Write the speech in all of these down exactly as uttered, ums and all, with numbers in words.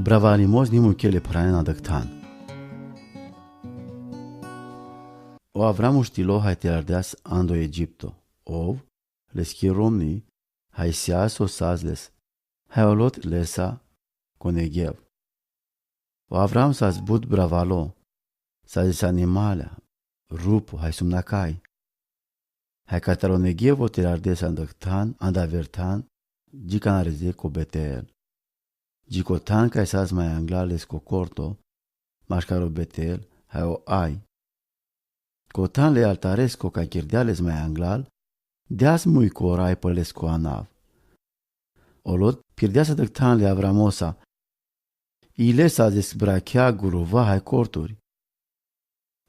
Bravalimos ni mukhele phrane andëkhan. O Avram uštilo, haj te ardeas ando Egjipto. Ov, leski romni, haj seas o sazles, haj o Lot lesa ko Negev. O Avram sas but bravalo, sazles animalea, rupo, haj sumna kaj. Haj kataro Negevo te ardes andëkhan, anda aver than, dži kana reze ko Betel. Dži ko than kaj sas maj anglal lesko korto, maškar o Betel, haj o Aj. Ko than le altaresko kaj kirdea les maj anglal, deas muj ko raj palesko anav. O Lot pirdeas andëkhan le Avramosa, i le sazles brakhea, guruva haj korturi.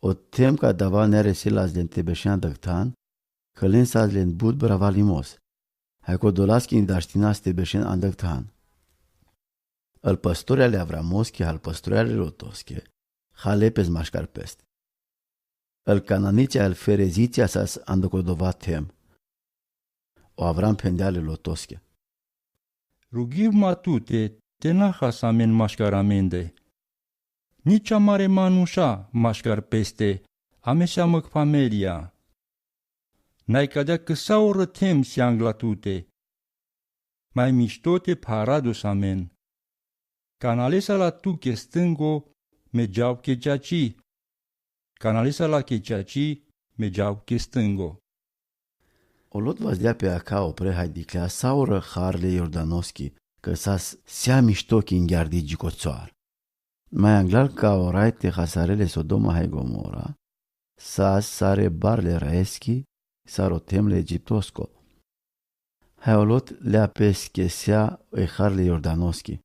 O them ka dava nearesela len te bešen andëkhan, kalen sas len but bravalimos. Haj ko dolaskin daštinas te bešen andëkhan. Al pastorea le Avramoske, al pastorea le Lotoske, hale pes maškar peste. Al kananicija, al ferizicija sas ando ko dova them. O Avram phendea le Lotoske: Rugiv ma tute, te na has amen maškar amende. Nič amare manuša maškar peste, ame siam mk familija. Naj ka dea ksaoro them si angla tute. Maj mišto te pharados amen. Kana lesa la tu ke stãngo, me džav ke čači. Kana lesa la ke čači, me džav ke stãngo. O Lot vazdea pe akha o prehajdiklja saoro harle Jordanoski, ka sas sea mišto kingjardi dži ko coar. Maj anglal ka o raj te hasare le Sodoma haj Gomora, sas sare bar le raeski, sar o them le Egjiptosko. Haj o Lot lea peske sea e harle Jordanoski.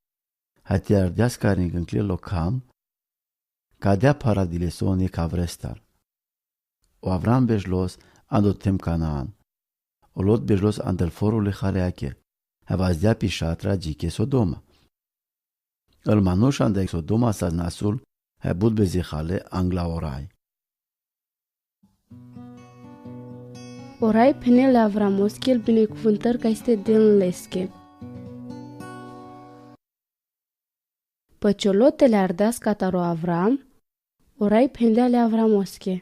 Haj te ardeas karin gãnkle lo kham, ka dea phara dilesoni ka vrestar. O Avram bežlos ando them Kanaan. O Lot bežlos andal forule hale ake, haj vazdea pi šatra dži ke Sodoma. Al manuš anda Sodoma sas nasul, haj but bezi hale angla o raj. O raj phenea le Avramoske le binekuvintări kaj iste den leske. Pë čolotele ardeas kataro Avram, o raj phendea le Avramoske: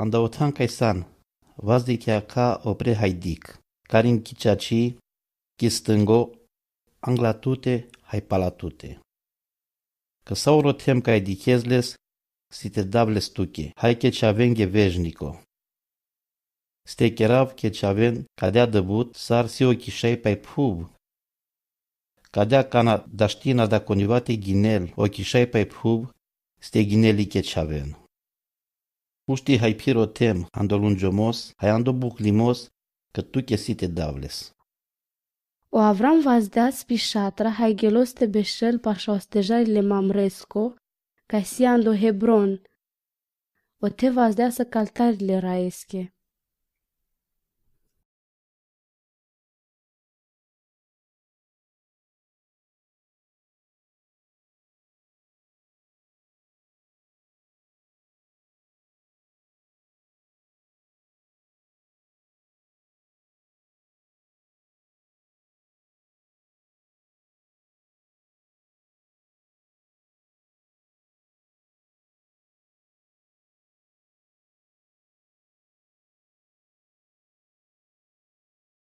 Anda o than kaj san, vazdi ke akha o prehajdik, karin ki čači, ki stãngo, angla tute, haj pala tute. Ksaoro them kaj dikhes les, si te dav les tuke, haj ke čhavenge vežniko. Si te kerav ke čhaven ka dea dëbut, sar si o kišaj paj phub. Ka dea kana daština da koniva te ginel o kišaj paj phub, si te ginel i ke čhaven. Ušti haj phiro them, ando lundžomos, haj ando buklimos, ked tuke si te dav les. O Avram vazdeas pi šatra, haj gelos te bešel paša o stežari le Mamresko, kaj si ando Hebron. Ote vazdeas akha altari le raeske.